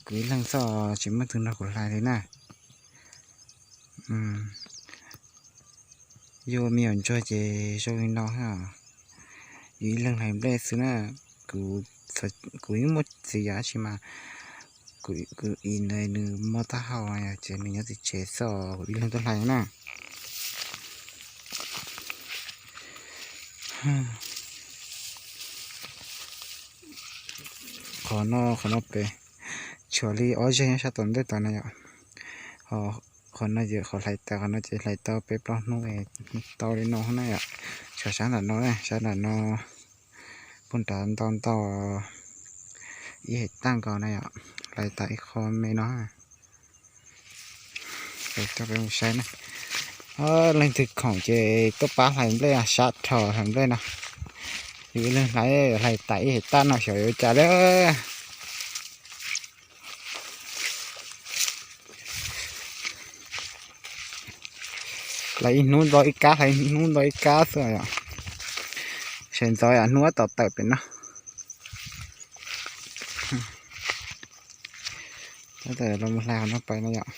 Kuv ib leeg xwb tsis muaj tus nrog kuv hlais li na. Yus me nyuam ntsuag ces zoo li no, yus ib leeg hlais nplej xwb na. Kuv yeej muaj txiv yam tab sis mas kuv txiv nws mob taub hau ces nws nyob tsev xwb, kuv ib leeg tuaj hlais na. Qhov no, qhov no pem tshuav li ob zeg nyob sab tom ntej tod na yom. Qhov no ces qhov hlais tas, qhov no ces hlais tau peb plaub hnub tau li no na yom. Tshuav sab nram no, sab nram no puag nrad ntau ntau ib hem tag nkaus na yom. Hlais tas ib qho me no. Coj peb mus saib na. Leej twg khoom ces tuaj pab hlais nplej, sab dhau hlais nplej no. Yus ib leeg hlais, hlais tas ib hem tag no xyov yuav ua cas lawm. Hlais ib hnub nto ib kab, hlais ib hnub nto ib kab xwb yom. Sawv ntxov yam hnub tom tawm pem no. Los mus hlais qhov no pais no yom.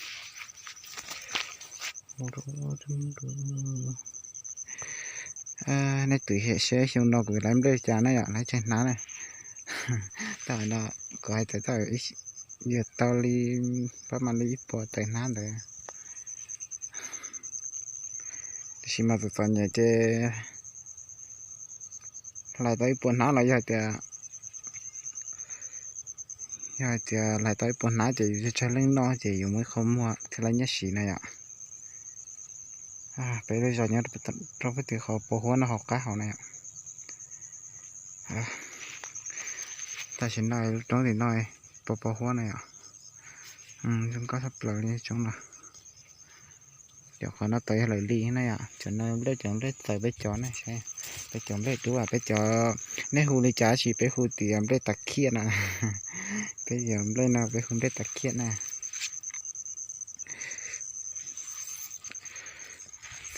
Nej twv hem seb xyoo no kuv hlais nplej cas na yom, hlais tsawg hnab na. Tam no kuv hais tias yuav tau li pab mas li ib puas tawm hnab ntawd. Tiam sis mas txom txom nyem ces hlais tau ib puas hnab los yog tias, yog hais tias hlais tau ib puas hnab ces yus tsawg leej noj ces yus muaj ib qho muag thiaj li nyiaj siv na yom. Peb lub zos nyob rau pem tim qhov pos huab no hauv qab hauv na yom. Tam sim no lub roob tim no pos pos huab na yom. Zoo nkauj tshaj plaws li tsoom no. Cov qhov no tod yog lawv li na yom, cov no nplej, cov nplej txawv peb cov na, peb cov nplej dub, peb cov, nej hu li cas sis peb hu tias nplej tas khiaj na. Peb cov nplej no peb hu nplej tas khiaj na.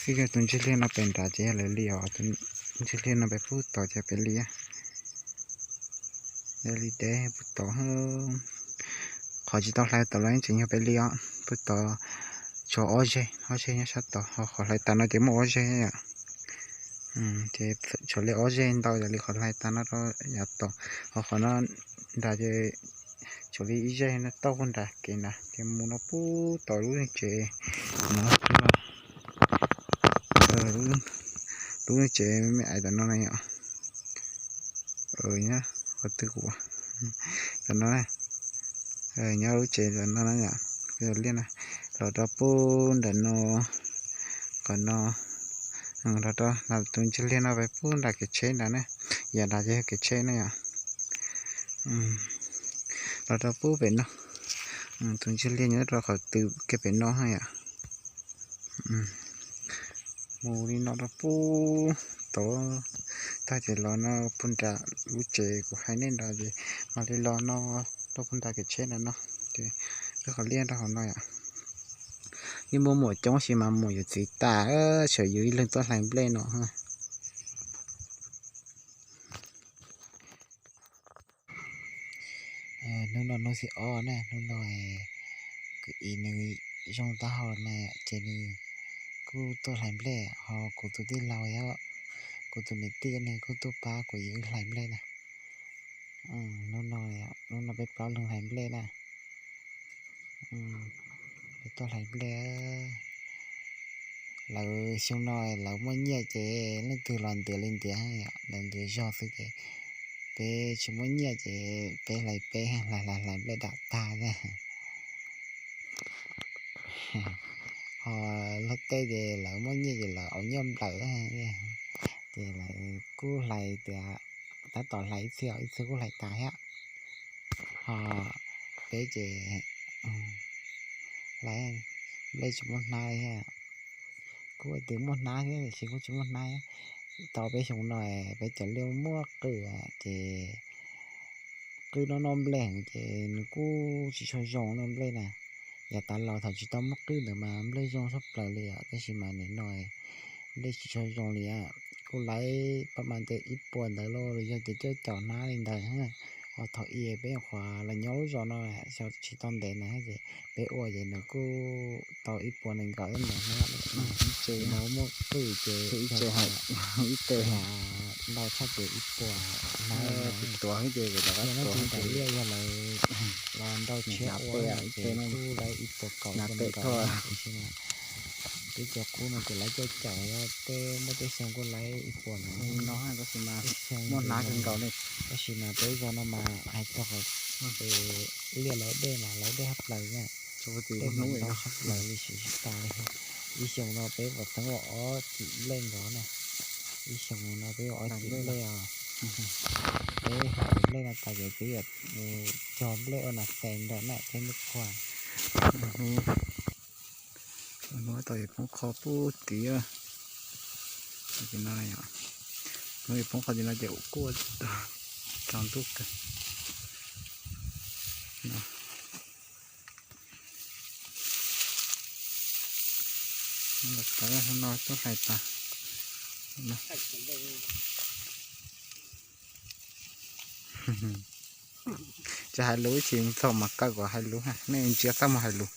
Xib yog tus ntsis liaj no pem nrad ces yog lawv li os, tus ntsis liaj no pem pub tod ces pem li. Yog li deb pub tod. Qhov tsis tau hlais tod los yeej tseem yog pem li os, pub tod tshuav ob zeg, ob zeg nyob sab tod, ho qhov hlais tas no ces muaj ob zeg yom. Ces tshuav li ob zeg ntau yog li qhov hlais tas no rau yav tod, ho qhov no nrad ces tshuav li ib zeg no tauj pug nrad kev nrad ces mus no pub tod lub tsev no. Lub tsev me ais tom no na yom. Nyob qhov twg kuv, tom no, nyob lub tsev tom no na yom. Liaj na, los rau pub nram no, qhov no, los rau tus ntsis liaj no pem pub nram kev tsheb nrad na, yav nrad ces yog kev tsheb na yom. Los rau pub pem no, tus ntsis liaj nyob rau qhov twg kiag pem no yom. Mus li no rau pub tod, tag ces los no pug nram lub tsev kuv hais nej nrad ces mam li los no rau pug nram kev tsheb nrad no. Ces lub qhov liaj rau hauv no yom. Yeej muaj muam coob sis mas muam yuav txiv tas, tshuav yus ib leeg tuaj hlais nplej no. Hnub no hnub thib ob na, hnub no kwv Iv nws zoo taub hau na, ces nws kuj tuaj hlais nplej, ho kuv tus tij laug, kuv tus niam tij nws kuj tuaj pab kuv wb hlais nplej na. Hnub no, hnub no peb plaub leeg hlais nplej na. Peb tuaj hlais nplej. Lawv xyoo no lawv muaj nyiaj ces leej twg los ntiav li ntiav, lawv ntiav zog xwb ces peb tsis muaj nyiaj ces peb hlais, peb hlais hlais hlais nplej dam tag. Ho luag tej ces lawv muaj nyiaj ces lawv aus nyiaj nplawm, ces lawv kuj hlais tias tab tom hlais ib txhia ib txhia kuj hlais tas thiab. Ho peb ces hlais nplej tsis muaj hnab li thiab. Kuj tias muaj hnab thiab tiam sis kuj tsis muaj hnab thiab. Tau peb xyoo no peb cov liaj muaj qwj ces qwj noj noj nplej heev ces nws kuj tsis tshua zoo noj nplej na. Yav tas los thaum tsis tau muaj qwj ntawd mas nplej zoo tshaj plaws li os, tab sis mas nim no nplej tsis tshua zoo li. Kuj hlais pab mas ntawd ib puas ntawd los yog tias coj caum hnab li ntawd, ho Los thaum ub peb nyuam qhuav los nyob lub zos no xyov tsis tau ntev na, ces peb ua ces nws kuj tau ib puas nees nkaum ntawd na. Ces no muaj twj ces ib teg ntau tshaj ces ib puas na. Tuav ces lawv tuav ntawm liaj yog lawv los ntau tshiab ua ces kuj lawv ib puas kaum ib puas nees nkaum. Tiam sis mas peb cov qub no ces lawv caij caum tej muaj tej xyoo kuj lawv ib puas na. Muaj hnab kawg nkaus li. Tab sis mas peb zos no mas hais txog qhov liaj lawv dej mas lawv dej hab plaws na. Dej mas ntau hab plaws li, tsis tas li. Ib xyoos no peb puas txeeb ua ob txim nplej nkaus na. Ib xyoos no peb ua ob txim nplej os. Peb hais nplej no tas ces peb yuav cog nplej ua nas xes nrog na thiab nplej qhuav. Hnub tau yus poob qho pub tid. Hnub yus poob qho tim no ces ua kuj tsaus ntuj kawg. Hnub no twb hais tas. Tsis hais lus ib tsis txog mas kaw kom hais lus, nej ntsia txaj muag hais lus.